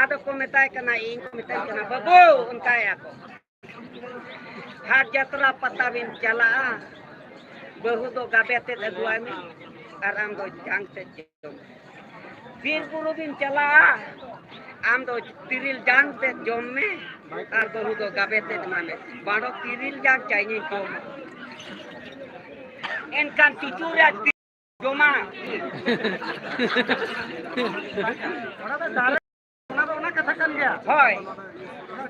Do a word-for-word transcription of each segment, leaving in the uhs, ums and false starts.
ᱟᱫᱚ ᱠᱚ ᱢᱮᱛᱟᱭ ᱠᱟᱱᱟ, ᱤᱧ ᱠᱚ ᱢᱮᱛᱟᱭ ᱠᱟᱱᱟ, "ᱵᱟᱹᱵᱩ," ᱚᱱᱠᱟᱭᱟ ᱠᱚ, "ᱦᱟᱴ ᱡᱟᱛᱨᱟ ᱯᱟᱛᱟ ᱵᱤᱱ ᱪᱟᱞᱟᱜᱼᱟ, ᱵᱟᱹᱦᱩ ᱫᱚ ᱜᱟᱵᱮ ᱛᱮᱫ ᱟᱹᱜᱩᱣᱟᱭ ᱢᱮ ᱟᱨ ᱟᱢ ᱫᱚ ᱡᱟᱝ ᱛᱮᱫ ᱡᱚᱢ ᱢᱮ᱾ ᱵᱤᱨ ᱵᱩᱨᱩ ᱵᱤᱱ ᱪᱟᱞᱟᱜᱼᱟ, ᱟᱢ ᱫᱚ ᱛᱤᱨᱤᱞ ᱡᱟᱝ ᱛᱮᱫ ᱡᱚᱢ ᱢᱮ ᱟᱨ ᱵᱟᱹᱦᱩ ᱫᱚ ᱜᱟᱵᱮ ᱛᱮᱫ ᱮᱢᱟᱭ ᱢᱮ᱾ ᱵᱟᱝ ᱫᱚ ᱛᱤᱨᱤᱞ ᱡᱟᱝ ᱪᱟᱭᱱᱤᱡᱽ ᱡᱚᱢ ᱢᱮ, ᱮᱱᱠᱷᱟᱱ ᱪᱩᱪᱩ ᱨᱮᱭᱟᱜ ᱡᱚᱢᱟ ᱚᱱᱟ ᱫᱚ ᱫᱟᱨᱮ, ᱚᱱᱟ ᱫᱚ ᱚᱱᱟ ᱠᱟᱛᱷᱟ ᱠᱟᱱ ᱜᱮᱭᱟ᱾ ᱦᱳᱭ᱾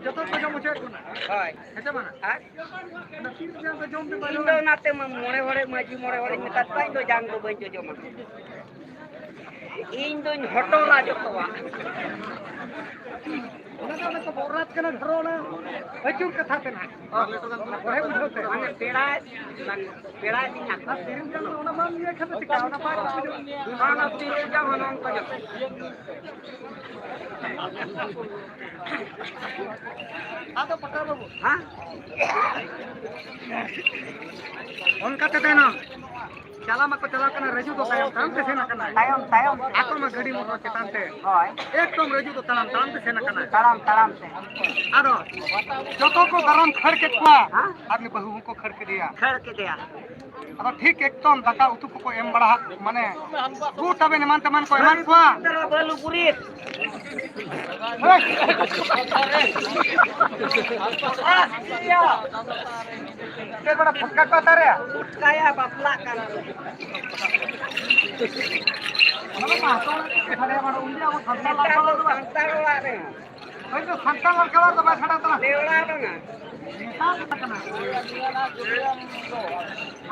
ᱡᱚᱛᱚ ᱠᱚ ᱡᱚᱢ ᱦᱚᱪᱚᱭᱮᱫ ᱵᱚᱱᱟ᱾ ᱦᱳᱭ᱾ ᱦᱮᱸ ᱥᱮ ᱵᱟᱝ? ᱟᱨ ᱚᱱᱟ ᱛᱤᱨ ᱡᱟᱝ ᱫᱚ ᱡᱚᱢ ᱯᱮ ᱤᱧ ᱫᱚ ᱚᱱᱟᱛᱮ ᱢᱟ ᱢᱚᱬᱮ ᱦᱚᱲ, ᱢᱟᱹᱡᱷᱤ ᱢᱚᱬᱮ ᱦᱚᱲᱤᱧ ᱢᱮᱛᱟᱫ ᱠᱚᱣᱟ, ᱤᱧ ᱫᱚ ᱡᱟᱝ ᱫᱚ ᱵᱟᱹᱧ ᱡᱚᱡᱚᱢᱟ᱾ ᱤᱧ ᱫᱚᱧ ᱦᱚᱴᱚᱨᱟ ᱡᱚᱛᱚᱣᱟᱜ᱾ ᱚᱱᱟ ᱫᱚ ᱚᱱᱟ ᱠᱚ ᱵᱚᱨᱟᱛ ᱠᱟᱱᱟ, ᱫᱷᱚᱨᱚ ᱚᱱᱟ ᱟᱹᱪᱩᱨ ᱠᱟᱛᱷᱟ ᱛᱮ ᱱᱟᱦᱟᱜ᱾ ᱚ, ᱵᱟᱲᱟᱭ ᱵᱩᱡᱷᱟᱹᱣ ᱛᱮ᱾ ᱢᱟᱱᱮ ᱯᱮᱲᱟ, ᱵᱟᱝ, ᱯᱮᱲᱟ ᱤᱫᱤᱧ ᱦᱟᱸᱜ᱾ ᱟᱨ ᱛᱤᱨᱤᱞ ᱡᱟᱝ ᱫᱚ ᱚᱱᱟ ᱵᱟᱢ ᱤᱭᱟᱹ ᱠᱷᱟᱱ ᱫᱚ ᱪᱤᱠᱟ? ᱚᱱᱟ ᱵᱟᱭ ᱵᱩᱡᱷᱟᱹᱣ᱾ ᱵᱟᱝ, ᱛᱤᱨᱤᱞ ᱡᱟᱝ ᱦᱚᱸ ᱱᱚᱝᱠᱟ ᱧᱚᱜ᱾ ᱟᱫᱚ ᱯᱟᱠᱟ ᱵᱟᱹᱵᱩ᱾ ᱦᱮᱸ? ᱚᱱᱠᱟ ᱛᱮ ᱛᱟᱭᱱᱚᱢ᱾ ᱪᱟᱞᱟᱣ ᱢᱟᱠᱚ ᱪᱟᱞᱟᱣ ᱠᱟᱱᱟ, ᱨᱟᱹᱡᱩ ᱫᱚ ᱛᱟᱭᱚᱢ ᱛᱟᱲᱟᱢ ᱛᱮ ᱥᱮᱱ ᱟᱠᱟᱱᱟᱭ᱾ ᱛᱟᱭᱚᱢ, ᱛᱟᱭᱚᱢ ᱛᱮ᱾ ᱟᱠᱚ ᱢᱟ ᱜᱟᱹᱰᱤ ᱢᱚᱴᱚᱨ ᱪᱮᱛᱟᱱ ᱛᱮ᱾ ᱦᱳᱭ᱾ ᱮᱠᱫᱚᱢ ᱨᱟᱹᱡᱩ ᱫᱚ ᱛᱟᱲᱟᱢ ᱛᱟᱲᱟᱢ ᱛᱮ ᱥᱮᱱ ᱟᱠᱟᱱᱟᱭ᱾ ᱛᱟᱲᱟᱢ, ᱛᱟᱲᱟᱢ ᱛᱮ᱾ ᱟᱫᱚ ᱡᱚᱛᱚ ᱠᱚ ᱫᱟᱨᱟᱢ ᱠᱷᱟᱹᱲ ᱠᱮᱫ ᱠᱚᱣᱟ᱾ ᱦᱮᱸ? ᱟᱨ ᱩᱱᱤ ᱵᱟᱹᱦᱩ ᱦᱚᱸᱠᱚ ᱠᱷᱟᱹᱲ ᱠᱮᱫᱮᱭᱟ᱾ ᱠᱷᱟᱹᱲ ᱠᱮᱫᱮᱭᱟ᱾ ᱟᱫᱚ ᱴᱷᱤᱠ ᱮᱠᱫᱚᱢ ᱫᱟᱠᱟ ᱩᱛᱩ ᱠᱚᱠᱚ ᱮᱢ ᱵᱟᱲᱟ ᱟᱫ, ᱢᱟᱱᱮ, ᱜᱩᱲ ᱛᱟᱵᱮᱱ ᱮᱢᱟᱱ ᱛᱮᱢᱟᱱ ᱠᱚ ᱮᱢᱟᱫ ᱠᱚᱣᱟ᱾ ᱵᱟᱹᱞᱩ ᱜᱩᱨᱤᱛ᱾ ᱦᱳᱭ᱾ ᱪᱮᱫ ᱵᱟᱲᱟ ᱯᱷᱩᱴᱠᱟ ᱠᱚ ᱚᱠᱟᱨᱮ? ᱯᱷᱩᱴᱠᱟᱭᱟ ᱵᱟᱯᱞᱟᱜ ᱠᱟᱱᱟ᱾ ᱚᱱᱟ ᱢᱟ ᱦᱟᱛᱟᱣ ᱞᱮᱠᱟ ᱜᱮ ᱥᱟᱰᱮᱭᱟ ᱵᱟᱲᱟ᱾ ᱩᱱᱤ ᱟᱵᱚ ᱥᱟᱱᱛᱟᱲ ᱱᱮᱛᱟᱨ ᱫᱚ ᱥᱟᱱᱛᱟᱲ ᱚᱲᱟᱜ ᱨᱮ᱾ ᱦᱳᱭ ᱛᱚ, ᱥᱟᱱᱛᱟᱲ ᱞᱮᱠᱟ ᱫᱚ ᱵᱟᱭ ᱥᱟᱰᱮ ᱛᱟᱞᱟᱝ᱾ ᱞᱮᱣᱲᱟ ᱠᱟᱱᱟ᱾ ᱢᱮᱛᱟ ᱠᱚ ᱠᱟᱱᱟ᱾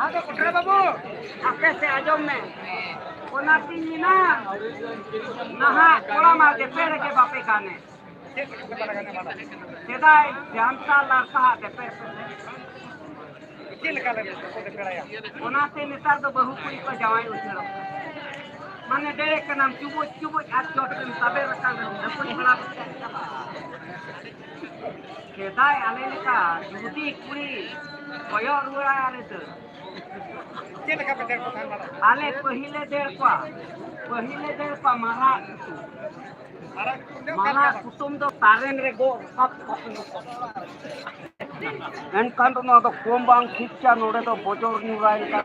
ᱟᱫᱚ ᱠᱚᱴᱨᱟ ᱵᱟᱹᱵᱩ, ᱟᱯᱮ ᱥᱮ ᱟᱸᱡᱚᱢ ᱢᱮ᱾ ᱚᱱᱟᱛᱤᱧ ᱢᱮᱱᱟ, ᱱᱟᱦᱟᱜ ᱠᱚᱲᱟ ᱢᱟ ᱡᱮᱛᱮ ᱨᱮᱜᱮ ᱵᱟᱯᱮ ᱜᱟᱱᱮ᱾ ᱪᱮᱫ ᱞᱮᱠᱟ ᱯᱮ ᱵᱟᱲᱟᱭᱟ? ᱥᱮᱫᱟᱭ ᱡᱟᱱᱛᱟ ᱞᱟᱲᱠᱟᱦᱟᱜ ᱛᱮᱯᱮ ᱪᱮᱫ ᱞᱮᱠᱟ ᱞᱮ ᱯᱮᱲᱟᱭᱟ? ᱚᱱᱟᱛᱮ ᱱᱮᱛᱟᱨ ᱫᱚ ᱵᱟᱹᱦᱩ ᱠᱩᱲᱤ ᱠᱚ ᱡᱟᱶᱟᱭ ᱩᱪᱟᱹᱲᱚᱜ ᱠᱟᱱᱟ᱾ ᱢᱟᱱᱮ ᱰᱮᱲᱮ ᱠᱟᱱᱟᱢ ᱪᱩᱵᱩᱡ ᱪᱩᱵᱩᱡ ᱟᱨ ᱪᱚᱴ ᱨᱮᱢ ᱛᱟᱵᱮᱨ ᱟᱠᱟᱱ ᱨᱮᱦᱚᱸ ᱰᱷᱟᱹᱯᱩᱡ ᱵᱟᱲᱟ ᱠᱟᱛᱮ ᱪᱟᱵᱟ᱾ ᱥᱮᱫᱟᱭ ᱟᱞᱮ ᱞᱮᱠᱟ ᱡᱩᱫᱤ ᱠᱩᱲᱤ ᱠᱚᱭᱚᱜ ᱨᱩᱣᱟᱹᱲᱟ ᱟᱞᱮ ᱫᱚ᱾ ᱪᱮᱫ ᱞᱮᱠᱟ ᱯᱮ ᱫᱮᱲ ᱠᱚ ᱛᱟᱦᱮᱸ ᱵᱟᱲᱟᱜᱼᱟ? ᱟᱞᱮ ᱯᱟᱹᱦᱤᱞ ᱞᱮ ᱫᱮᱲ ᱠᱚᱣᱟ᱾ ᱯᱟᱹᱦᱤᱞ ᱮ ᱫᱟᱹᱲ ᱠᱚᱣᱟ ᱢᱟᱨᱟᱜ ᱠᱩᱴᱩᱢ᱾ ᱢᱟᱨᱟᱜ ᱠᱩᱴᱩᱢ ᱫᱚ ᱛᱟᱨᱮᱱ ᱨᱮ ᱜᱚᱜ ᱨᱟᱠᱟᱵ ᱠᱚᱜᱼᱟ᱾ ᱮᱱᱠᱷᱟᱱ ᱫᱚ ᱱᱚᱣᱟ ᱫᱚ ᱠᱚᱢ ᱵᱟᱝ ᱴᱷᱤᱠ ᱪᱟ, ᱱᱚᱰᱮ ᱫᱚ ᱵᱚᱡᱚᱨ ᱧᱩᱨᱟᱭᱮᱱ ᱠᱟᱱ᱾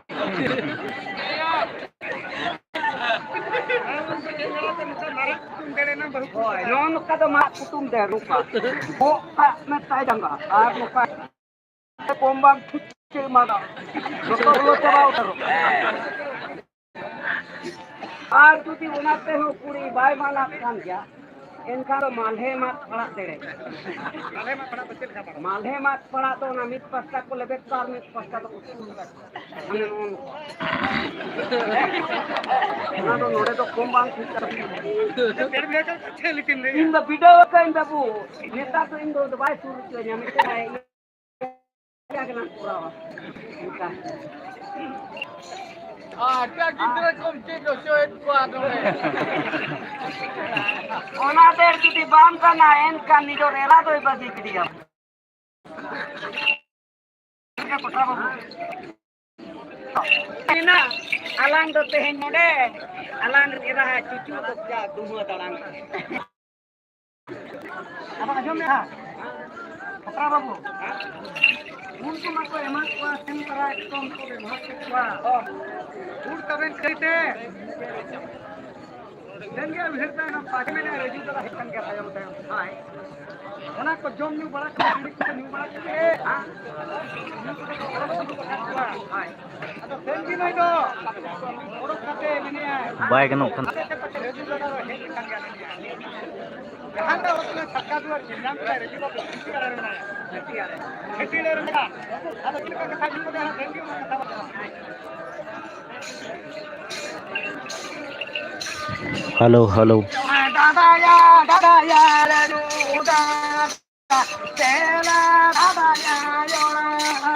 ᱦᱳᱭ, ᱱᱚᱜᱼᱚ ᱱᱚᱝᱠᱟ ᱫᱚ ᱢᱟᱨᱟᱜ ᱠᱩᱴᱩᱢ ᱫᱟᱹᱲ ᱱᱚᱝᱠᱟ᱾ ᱜᱚᱜ ᱠᱟᱜ ᱢᱮ ᱛᱟᱭ ᱡᱟᱸᱜᱟ ᱟᱨ ᱱᱚᱝᱠᱟ ᱠᱚᱢ ᱵᱟᱝ ᱴᱷᱤᱠ ᱪᱮᱫ ᱢᱟᱱᱟ᱾ ᱡᱚᱛᱚ ᱦᱚᱲ ᱪᱟᱵᱟ ᱩᱛᱟᱹᱨᱚᱜ᱾ ᱟᱨ ᱡᱩᱫᱤ ᱚᱱᱟ ᱛᱮᱦᱚᱸ ᱠᱩᱲᱤ ᱵᱟᱭ ᱢᱟᱱᱟᱜ ᱠᱟᱱ ᱜᱮᱭᱟ, ᱮᱱᱠᱷᱟᱱ ᱫᱚ ᱢᱟᱞᱦᱮ ᱢᱟᱫ ᱯᱟᱲᱟᱜ ᱫᱮᱲᱮ᱾ ᱢᱟᱞᱦᱮ ᱢᱟᱫ ᱯᱟᱲᱟᱜ ᱫᱚ ᱪᱮᱫ ᱞᱮᱠᱟ ᱯᱟᱲᱟᱜ? ᱢᱟᱞᱦᱮ ᱢᱟᱫ ᱯᱟᱲᱟᱜ ᱫᱚ ᱚᱱᱟ ᱢᱤᱫ ᱯᱟᱥᱴᱟ ᱠᱚ ᱞᱮᱵᱮᱫ ᱠᱚᱣᱟ ᱟᱨ ᱢᱤᱫ ᱯᱟᱥᱴᱟ ᱫᱚᱠᱚ ᱛᱩᱞ ᱠᱟᱜᱼᱟ᱾ ᱢᱟᱱᱮ ᱱᱚᱜᱼᱚ ᱱᱚᱝᱠᱟ᱾ ᱚᱱᱟ ᱫᱚ ᱱᱚᱰᱮ ᱫᱚ ᱠᱚᱢ ᱵᱟᱝ ᱴᱷᱤᱠ ᱠᱟᱱᱟ᱾ ᱤᱧ ᱫᱚ ᱵᱤᱰᱟᱹᱣ ᱟᱠᱟᱫᱟᱹᱧ ᱵᱟᱹᱵᱩ, ᱱᱮᱛᱟᱨ ᱫᱚ ᱤᱧ ᱫᱚ ᱵᱟᱭ ᱥᱩᱨ ᱦᱚᱪᱚᱧᱟ, ᱢᱤᱫᱴᱮᱱ ᱟᱭ ᱤᱭᱟᱹ ᱜᱮᱞᱟᱝ ᱠᱚᱨᱟᱣᱟ᱾ ᱚᱱᱠᱟ᱾ ᱟᱨ ᱮᱴᱟᱜ ᱜᱤᱫᱽᱨᱟᱹ ᱠᱚᱢ ᱪᱮᱫ ᱦᱚᱪᱚᱭᱮᱫ ᱠᱚᱣᱟ ᱱᱚᱰᱮ? ᱚᱱᱟ ᱫᱮᱲ ᱡᱩᱫᱤ ᱵᱟᱢ ᱜᱟᱱᱟ, ᱮᱱᱠᱷᱟᱱ ᱱᱤᱡᱚᱨ ᱮᱨᱟ ᱫᱚᱭ ᱵᱟᱹᱜᱤ ᱜᱤᱰᱤᱭᱟᱢ᱾ ᱟᱞᱟᱝ ᱫᱚ ᱛᱮᱦᱮᱧ ᱱᱚᱰᱮ, ᱟᱞᱟᱝ ᱨᱮᱱ ᱮᱨᱟ ᱪᱩᱪᱩ ᱫᱚ ᱡᱟ ᱫᱩᱦᱟᱹ ᱫᱟᱲᱟᱝ᱾ ᱟᱫᱚ ᱟᱸᱡᱚᱢ ᱢᱮ ᱦᱟᱸᱜ, ᱠᱷᱟᱛᱲᱟ ᱵᱟᱹᱵᱩ, ᱩᱱᱠᱩ ᱢᱟᱠᱚ ᱮᱢᱟᱜ ᱠᱚᱣᱟ ᱥᱤᱢ ᱛᱟᱨᱟ, ᱮᱠᱫᱚᱢ ᱠᱚ ᱵᱮᱵᱚᱦᱟᱨ ᱠᱮᱫ ᱠᱚᱣᱟ᱾ ᱩᱱ ᱛᱟᱵᱮᱱ ᱠᱷᱟᱹᱛᱤᱨ ᱛᱮ ᱛᱮᱦᱮᱧ ᱜᱮ ᱩᱭᱦᱟᱹᱨ ᱯᱮ, ᱚᱱᱟ ᱯᱟᱸᱪ ᱢᱮᱱᱮᱫ ᱨᱟᱹᱡᱩ ᱫᱟᱫᱟ ᱦᱮᱡ ᱠᱟᱱ ᱜᱮᱭᱟ ᱛᱟᱭᱚᱢ ᱛᱟᱭᱚᱢ᱾ ᱦᱳᱭ᱾ ᱚᱱᱟ ᱠᱚ ᱡᱚᱢ ᱧᱩ ᱵᱟᱲᱟ ᱠᱟᱛᱮ, ᱵᱤᱲᱤ ᱠᱚᱠᱚ ᱧᱩ ᱵᱟᱲᱟ ᱠᱟᱛᱮ, ᱦᱮᱸ? ᱧᱩ ᱠᱟᱛᱮ ᱠᱚ ᱚᱲᱟᱜ ᱠᱚ ᱵᱟᱜᱟᱣ ᱠᱚᱣᱟ᱾ ᱦᱳᱭ᱾ ᱟᱫᱚ ᱛᱮᱦᱮᱧ ᱜᱮ ᱱᱩᱭ ᱫᱚ ᱚᱰᱚᱠ ᱠᱟᱛᱮ ᱢᱮᱱᱮᱫᱼᱟᱭ, ᱵᱟᱭ ᱜᱟᱱᱚᱜ ᱠᱟᱱᱟ᱾ ᱟᱞᱮ ᱥᱮᱫ ᱯᱟᱪᱮ ᱨᱟᱹᱡᱩ ᱫᱟᱫᱟ ᱫᱚ ᱦᱮᱡ ᱟᱠᱟᱱ ᱜᱮᱭᱟ ᱢᱮᱱᱮᱫᱼᱟᱭ᱾ ᱡᱟᱦᱟᱸ ᱫᱚ ᱚᱲᱟᱜ ᱠᱷᱚᱱᱟᱜ ᱪᱷᱟᱴᱠᱟ ᱫᱩᱣᱟᱹᱨ ᱧᱮᱞ ᱧᱟᱢ ᱠᱮᱫᱟᱭ, ᱨᱟᱹᱡᱩ ᱵᱟᱹᱵᱩ ᱜᱷᱟᱹᱴᱤ ᱟᱲᱮ ᱨᱮ ᱢᱮᱱᱟᱭᱟ᱾ ᱜᱷᱟᱹᱴᱤ ᱟᱲᱮ ᱨᱮ ᱢᱮᱱᱟᱭᱟ᱾ ᱟᱫᱚ ᱪᱮᱫ ᱞᱮᱠᱟ ᱠᱟᱛᱷᱟ ᱧᱩ ᱠᱟᱛᱮ ᱦᱟᱸᱜ ᱛᱮᱦᱮᱧ ᱜᱮ ᱚᱱᱟ ᱠᱟᱛᱷᱟ ᱵᱟᱝ ᱠᱟᱱᱟ᱾ Hello, hello. ᱫᱟᱫᱟᱭᱟ, ᱫᱟᱫᱟᱭᱟ, ᱨᱟᱹᱡᱩ ᱫᱟ᱾ ᱫᱮᱞᱟ ᱫᱟᱫᱟᱭᱟ, ᱡᱚᱲᱟ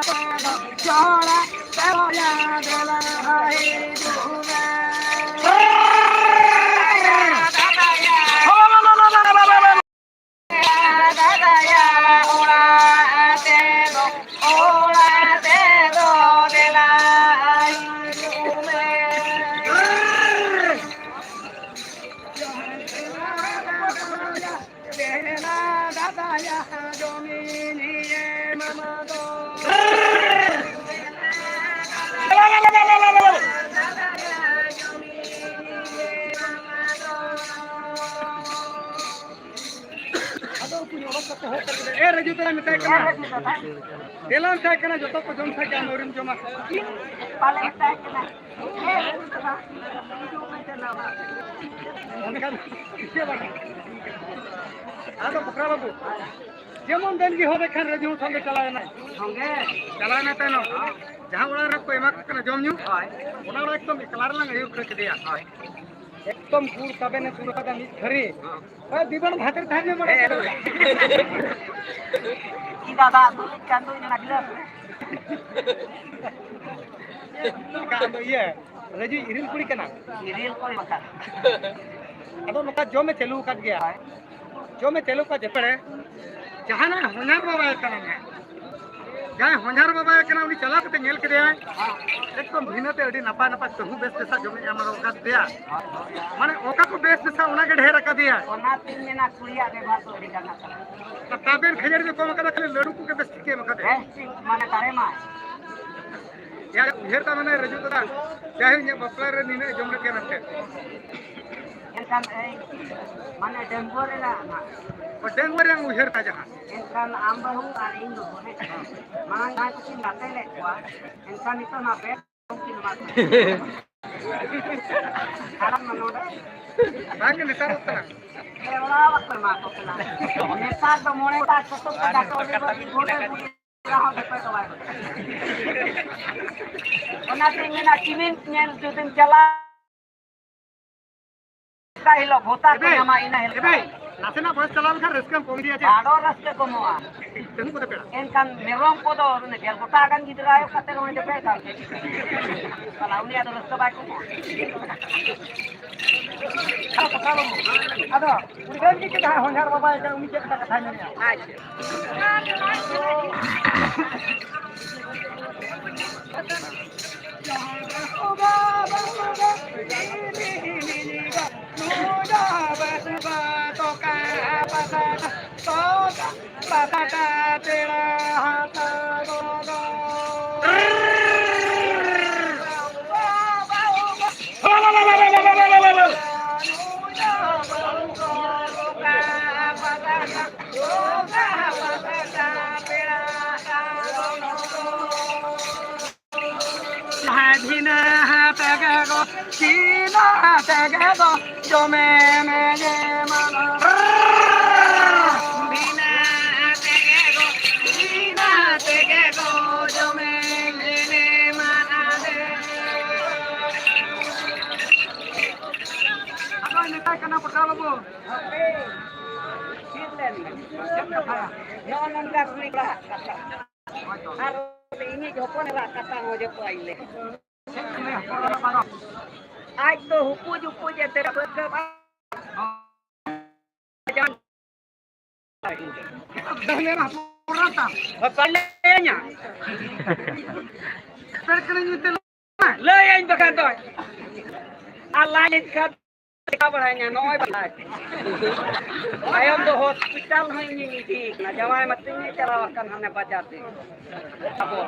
ᱛᱮᱫᱚ, ᱡᱚᱲᱟ ᱛᱮᱫᱚᱭᱟ, ᱫᱮᱞᱟ ᱦᱤᱡᱩᱜ ᱢᱮ᱾ ᱫᱟᱫᱟᱭᱟ, ᱚᱲᱟᱜ ᱛᱮᱫᱚ, ᱚᱲᱟᱜ ᱛᱮᱫᱚ, ᱫᱮᱞᱟ ᱦᱤᱡᱩᱜ ᱢᱮ᱾ ᱫᱟᱭᱟ ᱡᱚᱢᱤᱱᱤᱭᱮ ᱢᱟᱢᱟ ᱫᱚ᱾ ᱟᱫᱚ ᱩᱱᱠᱩ ᱚᱰᱚᱠ ᱠᱟᱛᱮ ᱦᱚᱲ ᱠᱚ ᱞᱟᱹᱭ ᱠᱮᱫᱟ, "ᱮ ᱨᱟᱡᱩ, ᱫᱮᱞᱟ ᱢᱮᱛᱟᱭ ᱠᱟᱱᱟ, ᱫᱮᱞᱟ ᱢᱮᱛᱟᱭ ᱠᱟᱱᱟ, ᱡᱚᱛᱚ ᱠᱚ ᱡᱚᱢ ᱥᱟᱡᱟ, ᱟᱢ ᱟᱹᱣᱨᱤᱢ ᱡᱚᱢᱟ?" ᱵᱟᱞᱮ ᱢᱮᱛᱟᱭ ᱠᱟᱱᱟ᱾ ᱚᱱᱠᱟᱱ ᱤᱭᱟᱹ ᱵᱟᱝ᱾ ᱟᱫᱚ ᱵᱚᱠᱨᱟ ᱵᱟᱹᱵᱩ, ᱡᱮᱢᱚᱱ ᱫᱮᱱ ᱜᱮ ᱦᱚᱸ ᱠᱷᱟᱱ ᱨᱟᱹᱡᱩ ᱦᱚᱸ ᱥᱚᱸᱜᱮ ᱪᱟᱞᱟᱣ ᱮᱱᱟᱭ᱾ ᱥᱚᱸᱜᱮ? ᱪᱟᱞᱟᱣ ᱮᱱᱟᱭ ᱛᱟᱭᱱᱚᱢ᱾ ᱦᱳᱭ᱾ ᱡᱟᱦᱟᱸ ᱚᱲᱟᱜ ᱨᱮ ᱠᱚ ᱮᱢᱟ ᱠᱚ ᱠᱟᱱᱟ ᱡᱚᱢ ᱧᱩ, ᱦᱳᱭ᱾ ᱚᱱᱟ ᱚᱲᱟᱜ ᱮᱠᱫᱚᱢ ᱮᱠᱞᱟ ᱨᱮᱞᱟᱝ ᱟᱹᱭᱩᱨ ᱠᱟᱹᱡ ᱠᱮᱫᱮᱭᱟ᱾ ᱦᱳᱭ᱾ ᱮᱠᱫᱚᱢ ᱜᱩᱲ ᱛᱟᱵᱮᱱᱮ ᱥᱩᱨ ᱠᱟᱫᱟ ᱢᱤᱫ ᱛᱷᱟᱹᱨᱤ᱾ ᱦᱳᱭ, ᱫᱤᱵᱚᱱ ᱵᱷᱟᱛᱮᱨ ᱛᱟᱦᱮᱸ ᱧᱚᱜ ᱢᱟᱲᱟᱝ᱾ ᱦᱮᱸ᱾ ᱪᱮᱫᱟᱜ ᱫᱟᱜ ᱫᱩᱞ ᱠᱟᱱ ᱫᱚ ᱤᱧ ᱚᱱᱟ ᱜᱤᱞᱟᱹᱥ ᱨᱮ? ᱚᱱᱠᱟ ᱟᱢ ᱫᱚ ᱤᱭᱟᱹ, ᱨᱟᱹᱡᱩ ᱤᱨᱤᱞ ᱠᱩᱲᱤ ᱠᱟᱱᱟ᱾ ᱤᱨᱤᱞ ᱠᱩᱲᱤ ᱵᱟᱠᱷᱟᱱ᱾ ᱟᱫᱚ ᱱᱚᱝᱠᱟ ᱡᱚᱢᱮ ᱪᱟᱹᱞᱩ ᱟᱠᱟᱫ ᱜᱮᱭᱟ᱾ ᱦᱳᱭ᱾ ᱡᱚᱢᱮ ᱪᱟᱹᱞᱩ ᱠᱟᱜ ᱡᱮᱯᱮᱲᱮ, ᱡᱟᱦᱟᱱᱟᱜ ᱦᱚᱧᱦᱟᱨ ᱵᱟᱵᱟᱭ ᱠᱟᱱᱟ ᱱᱟᱦᱟᱜ᱾ ᱡᱟᱦᱟᱸᱭ ᱦᱚᱧᱦᱟᱨ ᱵᱟᱵᱟᱭ ᱠᱟᱱᱟ, ᱩᱱᱤ ᱪᱟᱞᱟᱣ ᱠᱟᱛᱮ ᱧᱮᱞ ᱠᱮᱫᱮᱭᱟᱭ, ᱮᱠᱫᱚᱢ ᱵᱷᱤᱱᱟᱹ ᱛᱮ ᱟᱹᱰᱤ ᱱᱟᱯᱟᱭ ᱱᱟᱯᱟᱭ ᱛᱟᱹᱦᱩ ᱵᱮᱥ ᱵᱮᱥᱟᱜ ᱡᱚᱢᱮ ᱮᱢ ᱟᱠᱟᱫ ᱫᱮᱭᱟ᱾ ᱢᱟᱱᱮ ᱚᱠᱟ ᱠᱚ ᱵᱮᱥ ᱵᱮᱥᱟ, ᱚᱱᱟ ᱜᱮ ᱰᱷᱮᱨ ᱟᱠᱟᱫᱮᱭᱟ᱾ ᱚᱱᱟᱛᱤᱧ ᱢᱮᱱᱟ, ᱠᱩᱲᱤᱭᱟᱜ ᱵᱮᱵᱷᱟᱨ ᱫᱚ ᱟᱹᱰᱤ ᱜᱟᱱ ᱱᱟᱯᱟᱭ᱾ ᱟᱨ ᱛᱟᱵᱮᱱ ᱠᱷᱟᱹᱡᱟᱹᱲᱤ ᱫᱚ ᱠᱚᱢ ᱟᱠᱟᱫᱟ, ᱠᱷᱟᱹᱞᱤ ᱞᱟᱹᱰᱩ ᱠᱚᱜᱮ ᱵᱮᱥ ᱴᱷᱤᱠ ᱮ ᱮᱢ ᱟᱠᱟᱫᱮᱭᱟ᱾ ᱵᱮᱥ ᱴᱷᱤᱠ, ᱢᱟᱱᱮ ᱫᱟᱲᱮ ᱢᱟᱭ᱾ ᱭᱟ, ᱩᱭᱦᱟᱹᱨ ᱛᱟ ᱢᱟᱱᱮ ᱨᱟᱹᱡᱩ ᱫᱟᱫᱟ, ᱡᱟᱭᱦᱳᱠ ᱤᱧᱟᱹᱜ ᱵᱟᱯᱞᱟ ᱨᱮ ᱱᱤᱱᱟᱹᱜ ᱡᱚᱢ ᱞᱮᱫ ᱜᱮᱭᱟ ᱢᱮᱱᱛᱮ᱾ ᱮᱱᱠᱷᱟᱱ, ᱮᱭ, ᱢᱟᱱᱮ ᱰᱟᱺᱜᱩᱣᱟᱹ ᱨᱮᱱᱟᱜ ᱱᱟᱜ᱾ ᱚ, ᱰᱟᱺᱜᱩᱣᱟᱹ ᱨᱮᱭᱟᱝ ᱩᱭᱦᱟᱹᱨ ᱛᱟ ᱡᱟᱦᱟᱸ᱾ ᱮᱱᱠᱷᱟᱱ ᱟᱢ ᱵᱟᱹᱦᱩ ᱟᱨ ᱤᱧ ᱵᱟᱹᱦᱩ, ᱦᱮᱸ᱾ ᱢᱟᱲᱟᱝ ᱡᱟᱦᱟᱸᱭ ᱠᱚᱠᱤᱱ ᱜᱟᱛᱮ ᱞᱮᱫ ᱠᱚᱣᱟ, ᱮᱱᱠᱷᱟᱱ ᱱᱤᱛᱚᱜ ᱱᱚᱣᱟ ᱵᱮᱜᱽ ᱠᱤᱱ ᱮᱢᱟ ᱠᱚᱣᱟ᱾ ᱟᱨ ᱟᱢ ᱱᱚᱰᱮ? ᱵᱟᱝ ᱜᱮ, ᱱᱮᱛᱟᱨᱚᱜ ᱠᱟᱱᱟ᱾ ᱮ, ᱚᱲᱟᱜ ᱵᱟᱠᱚ ᱮᱢᱟ ᱠᱚ ᱠᱟᱱᱟ᱾ ᱱᱮᱛᱟᱨ ᱫᱚ ᱢᱚᱬᱮ ᱦᱚᱲ ᱪᱷᱳᱴᱳ ᱠᱚ ᱜᱟᱛᱮ ᱞᱟᱹᱜᱤᱫ ᱵᱷᱳᱴ ᱮᱢ ᱤᱫᱤ ᱨᱮᱦᱚᱸ ᱵᱮᱯᱟᱨ ᱫᱚ ᱵᱟᱭ ᱵᱩᱡᱷᱟᱹᱜᱼᱟ᱾ ᱚᱱᱟᱛᱤᱧ ᱢᱮᱱᱟ, ᱪᱤᱢᱤᱱ ᱧᱮᱞ ᱡᱩᱫᱤᱢ ᱪᱟᱞᱟᱜ, ᱚᱠᱟ ᱦᱤᱞᱳᱜ ᱵᱷᱳᱴᱟ ᱠᱚ ᱮᱵᱮ, ᱧᱟᱢᱟ, ᱤᱱᱟᱹ ᱦᱤᱞᱳᱜ᱾ ᱮᱵᱮ, ᱱᱟᱥᱮᱱᱟᱜ ᱵᱚᱭᱮᱥ ᱪᱟᱞᱟᱣ ᱞᱮᱱᱠᱷᱟᱱ ᱨᱟᱹᱥᱠᱟᱹᱢ ᱠᱚᱢ ᱤᱫᱤᱭᱟ ᱪᱮ? ᱟᱫᱚ ᱨᱟᱹᱥᱠᱟᱹ ᱠᱚᱢᱚᱜᱼᱟ᱾ ᱛᱟᱹᱱᱩ ᱠᱚᱫᱚ ᱯᱮᱲᱟ᱾ ᱮᱱᱠᱷᱟᱱ ᱢᱮᱨᱚᱢ ᱠᱚᱫᱚ ᱩᱱᱤ ᱜᱮᱞ ᱜᱚᱴᱟ ᱜᱟᱱ ᱜᱤᱫᱽᱨᱟᱹ ᱟᱭᱳ ᱠᱟᱛᱮ ᱨᱮᱦᱚᱸᱭ ᱫᱮᱯᱮ ᱠᱟᱱ ᱛᱮ᱾ ᱥᱟᱞᱟ, ᱩᱱᱤᱭᱟᱜ ᱫᱚ ᱨᱟᱹᱥᱠᱟᱹ ᱵᱟᱭ ᱠᱚᱢᱚᱜᱼᱟ᱾ ᱟᱫᱚ ᱩᱱᱤ ᱨᱮᱱ ᱜᱮ ᱪᱮᱫ ᱦᱟᱸᱜ ᱦᱚᱧᱦᱟᱨ ᱵᱟᱵᱟᱭ ᱠᱟᱱ, ᱩᱱᱤ ᱪᱮᱫ ᱞᱮᱠᱟ ᱠᱟᱛᱷᱟᱭ ᱢᱮᱱᱮᱜᱼᱟ? ᱟᱪᱪᱷᱟ᱾ ᱵᱷᱤᱱᱟᱹ ᱛᱮᱜᱮ ᱜᱚ, ᱵᱷᱤᱱᱟᱹ ᱛᱮᱜᱮ ᱜᱚ, ᱡᱚᱢᱮ ᱢᱮ ᱡᱮ ᱢᱟᱱᱟ᱾ ᱵᱷᱤᱱᱟᱹ ᱛᱮᱜᱮ ᱜᱚ, ᱵᱷᱤᱱᱟᱹ ᱛᱮᱜᱮ ᱜᱚ, ᱡᱚᱢᱮ ᱢᱮ ᱡᱮ ᱢᱟᱱᱟ ᱫᱮ᱾ ᱟᱫᱚᱭ ᱢᱮᱛᱟᱭ ᱠᱟᱱᱟ ᱯᱨᱚᱫᱷᱟᱱ ᱵᱟᱹᱵᱩ᱾ ᱱᱚᱜᱼᱚ ᱱᱚᱝᱠᱟ ᱠᱩᱲᱤ ᱠᱚᱲᱟ ᱠᱟᱛᱷᱟ᱾ ᱟᱨ ᱤᱧᱤᱡ ᱦᱚᱯᱚᱱ ᱮᱨᱟ ᱠᱟᱛᱷᱟ ᱦᱚᱸ ᱡᱚᱛᱚᱣᱟᱜ ᱤᱧ ᱞᱟᱹᱭ᱾ ᱟᱡ ᱫᱚ ᱦᱩᱯᱩᱡ ᱩᱯᱩᱡ ᱮ ᱛᱮᱨᱟ ᱯᱟᱹᱨᱠᱟᱹᱣ ᱵᱟᱝ᱾ ᱦᱚᱯᱚᱱ ᱞᱟᱹᱭᱟᱹᱧᱟ᱾ ᱞᱟᱹᱭᱟᱹᱧ ᱵᱟᱠᱷᱟᱱ ᱫᱚ᱾ ᱟᱨ ᱞᱟᱡ ᱞᱮᱱᱠᱷᱟᱱ ᱪᱮᱠᱟ ᱵᱟᱲᱟᱭᱧᱟ, ᱱᱚᱜᱼᱚᱭ ᱵᱟᱲᱟᱭ᱾ ᱛᱟᱭᱚᱢ ᱫᱚ ᱦᱚᱥᱯᱤᱴᱟᱞ ᱦᱚᱸ ᱤᱧᱤᱧ ᱤᱫᱤᱭᱮ ᱠᱟᱱᱟ᱾ ᱡᱟᱶᱟᱭ ᱢᱟᱛᱤᱧ ᱪᱟᱞᱟᱣ ᱟᱠᱟᱱ ᱦᱟᱱᱮ ᱵᱟᱡᱟᱨ ᱛᱮ᱾ ᱟᱵᱚ᱾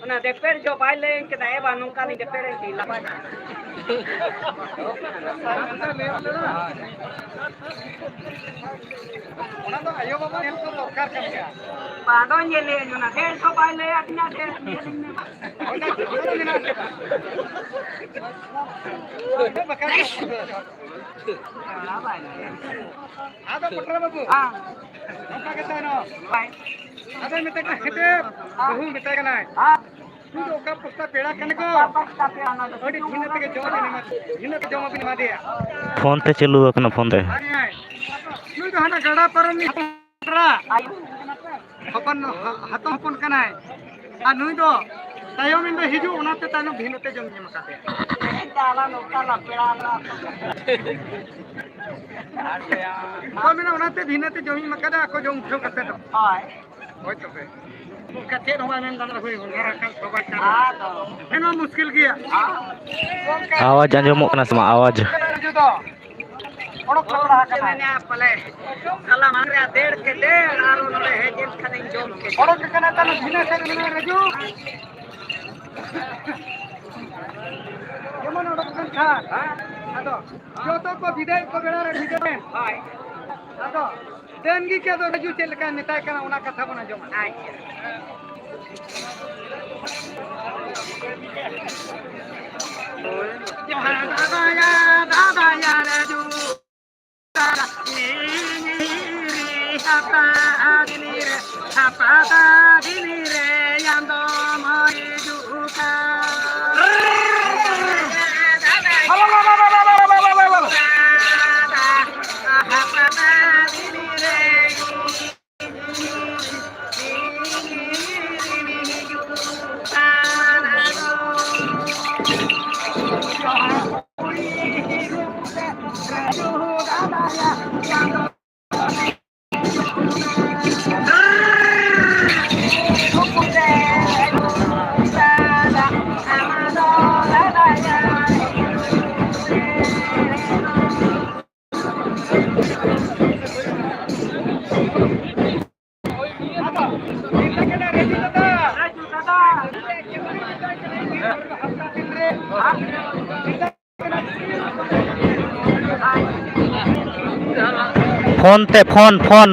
ᱚᱱᱟ ᱫᱮᱯᱮᱲ ᱡᱚ ᱵᱟᱭ ᱞᱟᱹᱭᱟᱹᱧ ᱠᱟᱱᱟ, "ᱮ ᱵᱟ, ᱱᱚᱝᱠᱟᱱᱤᱧ ᱫᱮᱯᱮᱲᱟᱹᱧ ᱠᱟᱱᱟ, ᱞᱟᱵᱟ ᱠᱟᱱᱟ᱾" ᱚᱱᱟ ᱫᱚ ᱟᱭᱳ ᱵᱟᱵᱟ ᱧᱮᱞ ᱠᱚ ᱫᱚᱨᱠᱟᱨ ᱠᱟᱱ ᱜᱮᱭᱟ᱾ ᱵᱟᱝ ᱫᱚ ᱧᱮᱞᱮ ᱟᱹᱧ, ᱚᱱᱟ ᱫᱮᱯᱮᱲ ᱡᱚ ᱵᱟᱭ ᱞᱟᱹᱭᱟᱫᱤᱧᱟ, ᱫᱮ, ᱧᱮᱞᱤᱧ ᱢᱮ ᱢᱟ᱾ ᱚᱱᱟ ᱫᱚ ᱢᱮᱱᱟᱜ ᱜᱮᱭᱟ᱾ ᱵᱟᱠᱷᱟᱱ ᱟᱫᱚ ᱯᱚᱴᱨᱟ ᱵᱟᱹᱵᱩ, ᱦᱮᱸ᱾ ᱱᱚᱝᱠᱟ ᱜᱮ ᱛᱟᱦᱮᱱᱚᱜ᱾ ᱦᱳᱭ᱾ ᱟᱫᱚᱭ ᱢᱮᱛᱟᱭ ᱠᱟᱱᱟ, ᱦᱮᱸ᱾ ᱵᱟᱹᱦᱩ ᱢᱮᱛᱟᱭ ᱠᱟᱱᱟᱭ, ᱦᱮᱸ᱾ ᱱᱩᱭ ᱫᱚ ᱚᱠᱟ ᱯᱚᱥᱛᱟ ᱯᱮᱲᱟ ᱠᱟᱱᱟ ᱠᱚ? ᱚᱠᱟ ᱯᱚᱥᱛᱟ ᱯᱮᱲᱟ ᱚᱱᱟ ᱫᱚ? ᱟᱹᱰᱤ ᱵᱷᱤᱱᱟᱹ ᱛᱮᱜᱮ ᱡᱚᱢ ᱵᱤᱱ ᱮᱢᱟ-, ᱵᱷᱤᱱᱟᱹ ᱛᱮ ᱡᱚᱢ ᱵᱤᱱ ᱮᱢᱟ ᱫᱮᱭᱟ᱾ ᱯᱷᱳᱱ ᱛᱮ ᱪᱟᱹᱞᱩ ᱟᱠᱟᱱᱟ, ᱯᱷᱳᱱ ᱛᱮ᱾ ᱟᱨ ᱱᱩᱭ ᱫᱚ ᱦᱟᱱᱟ ᱜᱟᱰᱟ ᱯᱟᱨᱚᱢ ᱨᱤᱱᱤᱡ ᱦᱚᱯᱚᱱ ᱮᱨᱟ᱾ ᱦᱚᱯᱚᱱ, ᱦᱟᱛᱚᱢ ᱦᱚᱯᱚᱱ ᱠᱟᱱᱟᱭ᱾ ᱟᱨ ᱱᱩᱭ ᱫᱚ ᱛᱟᱭᱚᱢ ᱤᱧ ᱫᱚ ᱦᱤᱡᱩᱜ, ᱚᱱᱟᱛᱮ ᱛᱟᱭᱱᱚᱢ ᱵᱷᱤᱱᱟᱹ ᱛᱮ ᱡᱚᱢ ᱧᱩ ᱟᱠᱟᱫᱮᱭᱟ᱾ ᱮᱱᱛᱮ ᱟᱞᱟᱝ ᱱᱚᱝᱠᱟ ᱞᱟᱝ ᱯᱮᱲᱟ ᱞᱮᱱᱟ᱾ ᱚᱠᱚᱭ ᱢᱮᱱᱟ ᱚᱱᱟᱛᱮ ᱵᱷᱤᱱᱟᱹ ᱛᱮ ᱡᱚᱢ ᱧᱩ ᱟᱠᱟᱫᱟ, ᱟᱠᱚ ᱡᱚᱢ ᱩᱴᱷᱟᱹᱣ ᱠᱟᱛᱮ ᱫᱚ᱾ ᱦᱳᱭ᱾ ᱦᱳᱭ ᱛᱚᱵᱮ᱾ ᱚᱱᱠᱟ ᱪᱮᱫ ᱦᱚᱸ ᱵᱟᱭ ᱢᱮᱱ ᱫᱟᱲᱮᱭᱟᱜᱼᱟ, ᱦᱩᱭ ᱦᱚᱸ ᱨᱟᱠᱟᱵ ᱵᱟᱵᱟᱭ ᱪᱟᱞᱟᱜᱼᱟ᱾ ᱟᱫᱚ᱾ ᱮᱱᱦᱚᱸ ᱢᱩᱥᱠᱤᱞ ᱜᱮᱭᱟ᱾ ᱟᱣᱟᱡᱽ ᱟᱸᱡᱚᱢᱚᱜ ᱠᱟᱱᱟ ᱥᱮ ᱵᱟᱝ? ᱟᱣᱟᱡᱽ᱾ ᱡᱩᱫᱟᱹ᱾ ᱚᱰᱚᱠ ᱥᱟᱯᱲᱟᱣ ᱟᱠᱟᱱᱟ᱾ ᱪᱮᱫ ᱢᱮᱱᱟ ᱯᱟᱞᱮ? ᱠᱟᱞᱟ ᱢᱟᱝ ᱨᱮ ᱫᱟᱹᱲ ᱠᱮᱫᱮ ᱟᱨ ᱱᱚᱰᱮ ᱦᱮᱡ ᱮᱱ ᱠᱷᱟᱱᱤᱧ ᱡᱚᱢ ᱠᱮᱫᱮ᱾ ᱚᱰᱚᱠ ᱟᱠᱟᱱᱟ ᱛᱟᱦᱞᱮ ᱵᱷᱤᱱᱟᱹ ᱥᱮᱫ ᱨᱮ ᱢᱮᱱᱟᱭᱟ ᱨᱟᱡᱩ᱾ ᱡᱮᱢᱚᱱ ᱚᱰᱚᱠ ᱟᱠᱟᱱ ᱠᱷᱟᱱ᱾ ᱟᱫᱚ ᱡᱚᱛᱚ ᱠᱚ ᱵᱤᱫᱟᱹᱭ ᱠᱚ ᱵᱮᱲᱟ ᱨᱮ ᱵᱤᱫᱟᱹᱭ ᱢᱮ᱾ ᱦᱳᱭ᱾ ᱟᱫᱚ ᱰᱟᱹᱱ ᱜᱮ ᱪᱮᱫ ᱫᱚ ᱨᱟᱡᱩ ᱪᱮᱫ ᱞᱮᱠᱟᱭ ᱢᱮᱛᱟᱭ ᱠᱟᱱᱟ ᱚᱱᱟ ᱠᱟᱛᱷᱟ ᱵᱚᱱ ᱟᱸᱡᱚᱢᱟ᱾ ᱟᱪᱪᱷᱟ᱾ ᱡᱚᱦᱟᱨ ᱫᱟᱫᱟᱭᱟ, ᱫᱟᱫᱟᱭᱟ ᱨᱟᱡᱩ᱾ ᱦᱟᱯᱟ ᱫᱤᱱ ᱨᱮ, ᱦᱟᱯᱟ ᱫᱤᱱ ᱨᱮ ᱟᱢ ᱫᱚᱢ ᱦᱤᱡᱩᱜ ᱠᱟᱱ᱾ ᱯᱷᱳᱱ ᱛᱮ, ᱯᱷᱳᱱ, ᱯᱷᱳᱱ᱾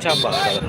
ᱪᱟᱵᱟ ᱠᱟᱫᱟ᱾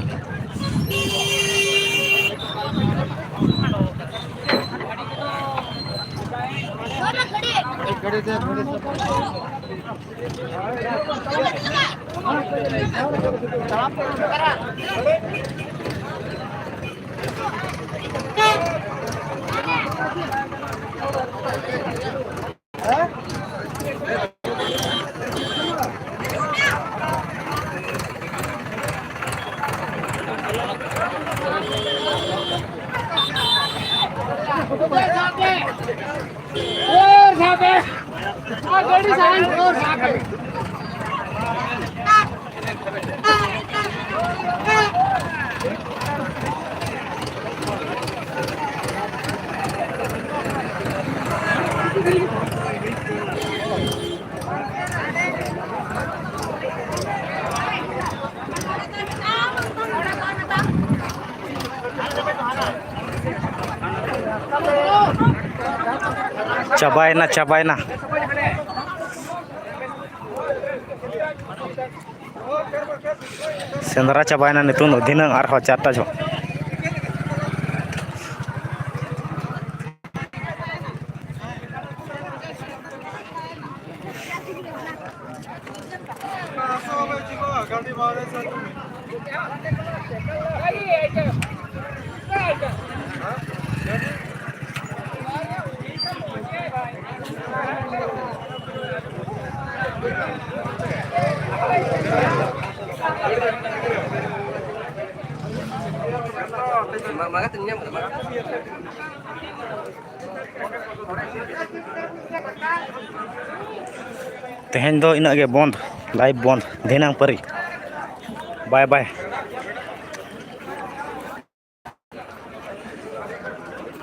ᱪᱟᱵᱟᱭᱮᱱᱟ, ᱪᱟᱵᱟᱭᱮᱱᱟ᱾ ᱥᱮᱸᱫᱽᱨᱟ ᱪᱟᱵᱟᱭᱮᱱᱟ ᱱᱤᱛᱚᱝ ᱫᱚ, ᱫᱷᱤᱱᱟᱹᱝ ᱟᱨᱦᱚᱸ ᱪᱟᱨᱴᱟ ᱡᱚᱦᱚᱜ᱾ ᱛᱮᱦᱮᱧ ᱫᱚ ᱤᱱᱟᱹᱜ ᱜᱮ ᱵᱚᱱᱫ, live ᱵᱚᱱᱫ, ᱫᱷᱤᱱᱟᱹᱝ ᱯᱟᱹᱨᱤ᱾ Bye bye᱾